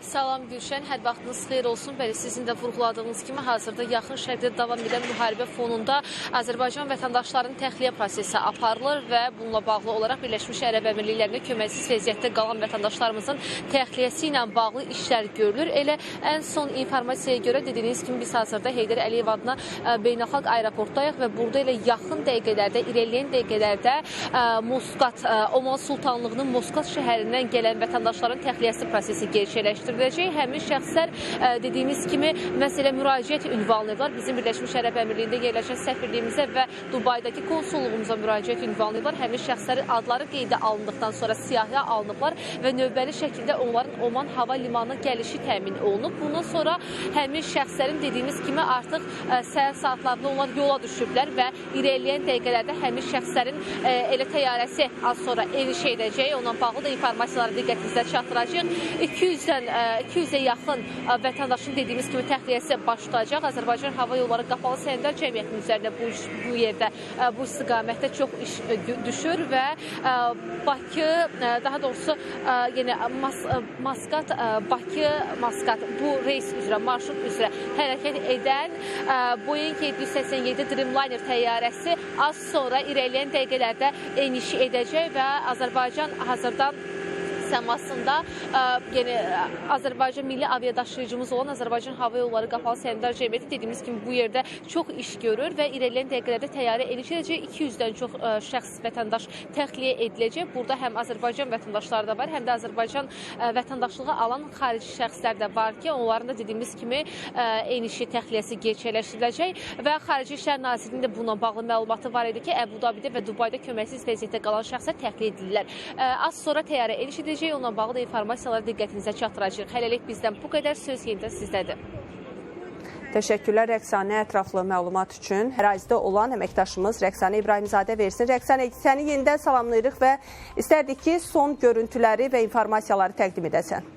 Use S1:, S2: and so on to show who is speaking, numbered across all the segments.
S1: Salam Gülşən, hər vaxtınız xeyir olsun. Bəli, sizin də vurğuladığınız kimi hazırda Yaxın Şərqdə davam edən müharibə fonunda Azərbaycan vətəndaşlarının təxliyə prosesi aparılır və bununla bağlı olaraq Birləşmiş Ərəb Əmirliklərində köməksiz vəziyyətdə qalan vətəndaşlarımızın təxliyəsi ilə bağlı işlər görülür. Elə ən son informasiyaya görə dediyiniz kimi biz hazırda Heydər Əliyev adına beynəlxalq aeroportdayıq və burada elə yaxın dəqiqələrdə, irəliləyən dəqiqələrdə Muscat, Oman Sultanlığının Muscat şəhərindən gələn vətəndaşların təxliyəsi prosesi gerçəkləşdirilir. Həmin şəxslər dediyimiz kimi məsələ müraciət ünvanlayıblar. Bizim Birləşmiş Ərəb Əmirliyində yerləşən səfirliyimizə və Dubaydakı konsulluğumuza müraciət ünvanlayıblar. Həmin şəxslərin adları qeydə alındıqdan sonra siyahıya alınıblar və növbəli şəkildə onların Oman hava limanına gəlişi təmin olunub. Bundan sonra həmin şəxslərin dediyimiz kimi artıq səhər saatlarında onlar yola düşüblər və irəliləyən dəqiqələrdə həmin şəxslərin elə təyyarəsi az sonra eniş edəcək. Onunla bağlı da informasiyaları diqqətinizə çatdıracağıq. 200-ə yaxın vətəndaşın dediyimiz kimi təxliyəsi başlayacaq. Azərbaycan Hava Yolları Qapalı Səhmdar Cəmiyyətinin üzərində bu yerdə, bu istiqamətdə çox iş düşür və Bakı, daha doğrusu yəni Maskat, Bakı, Maskat bu reys üzrə, marşrut üzrə hərəkət edən Boeing 787 Dreamliner təyyarəsi az sonra irəliləyən dəqiqələrdə eniş edəcək və Azərbaycan hazırda səmasında, yəni Azərbaycan milli aviadaşıyıcımız olan Azərbaycan Hava Yolları Qapalı Səhmdar Cəmiyyəti dediyimiz kimi bu yerdə çox iş görür və irəliləyən dəqiqələrdə təyyarə eniş edəcək. 200-dən çox şəxs vətəndaş təxliyə ediləcək. Burada həm Azərbaycan vətəndaşları da var, həm də Azərbaycan vətəndaşlığı alan xarici şəxslər də var ki, onların da dediyimiz kimi enişi, təxliyəsi gerçəkləşdiriləcək və Xarici İşlər Nazirliyinin də bununla bağlı məlumatı var idi ki, Əbu Dabidə və Dubayda köməksiz vəziyyətdə qalan şəxslər təxliyə edilirlər. Az sonra təyyarə eniş edəcək. Onunla bağlı da informasiyaları diqqətinizə çatdıracaq. Hələlik bizdən bu qədər. Söz yenidən sizdədir.
S2: Təşəkkürlər Rəqsanə, ətraflı məlumat üçün. Ərazidə olan əməkdaşımız Rəqsanə İbrahimzadə versin. Rəqsanə, səni yenidən salamlayırıq və istərdik ki, son görüntüləri və informasiyaları təqdim edəsən.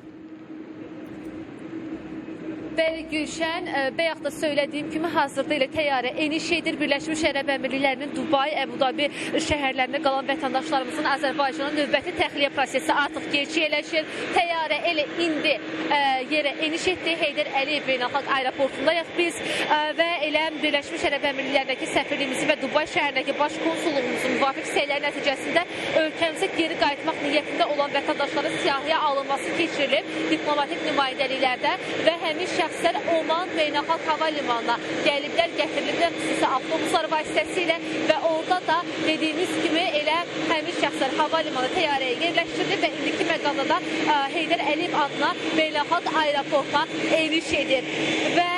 S1: Bəli Gülşən, bayaq da söylədiyim kimi hazırda elə təyyarə eniş edir. Birləşmiş Ərəb Əmirliklərinin Dubai, Əbu Dabi şəhərlərində qalan vətəndaşlarımızın Azərbaycana növbəti təxliyə prosesi artıq gerçəkləşir. Təyyarə elə indi yerə eniş etdi. Heydər Əliyev beynəlxalq aeroportundayıq biz və elə Birləşmiş Ərəb Əmirliklərindəki səfirliyimizi və Dubai şəhərindəki baş konsulluğumuzun müvafiq səyləri nəticəsində ölkəmizə geri qayıtmaq niyyətində olan vətəndaşların siyahıya alınması keçirilib diplomatik nümayəndəliklərdə və həmin şəxslər Oman beynəlxalq hava limanına gəliblər, gətiriliblər xüsusi avtobuslar vasitəsilə və orada da dediyimiz kimi elə həmin şəxslər hava limanı təyyarəyə yerləşdirilib və indiki məqamda da Heydər Əliyev adına beynəlxalq aeroporta eniş edir. Və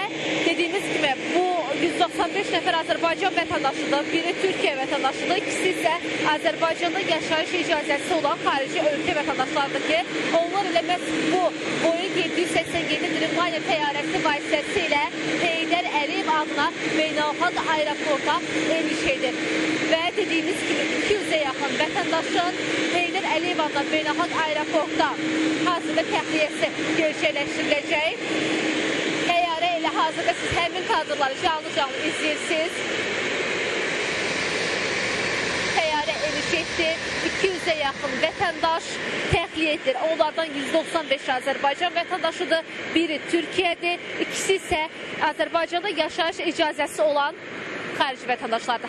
S1: dediyimiz kimi bu 195 nəfər Azərbaycan vətəndaşıdır, biri Türkiyə vətəndaşıdır, ikisi isə Azərbaycanda yaşayış icazəsi olan xarici ölkə vətəndaşlarıdır ki, onlar elə məhz bu Boeing 787 Dreamliner təyyarəsi vasitəsilə Heydər Əliyev adına beynəlxalq aeroporta eniş edir. Və dediyimiz kimi 200-ə yaxın vətəndaşın Heydər Əliyev adına beynəlxalq aeroportda hazırda təxliyəsi gerçəkləşdiriləcək. Təyyarə elə hazırda siz həmin kadrları canlı-canlı izləyirsiniz. Təyyarə eniş etdi. 200-ə yaxın vətəndaş təxliyə edilir. Onlardan 195 Azərbaycan vətəndaşıdır, biri Türkiyədir, ikisi isə Azərbaycanda yaşayış icazəsi olan xarici vətəndaşlardır.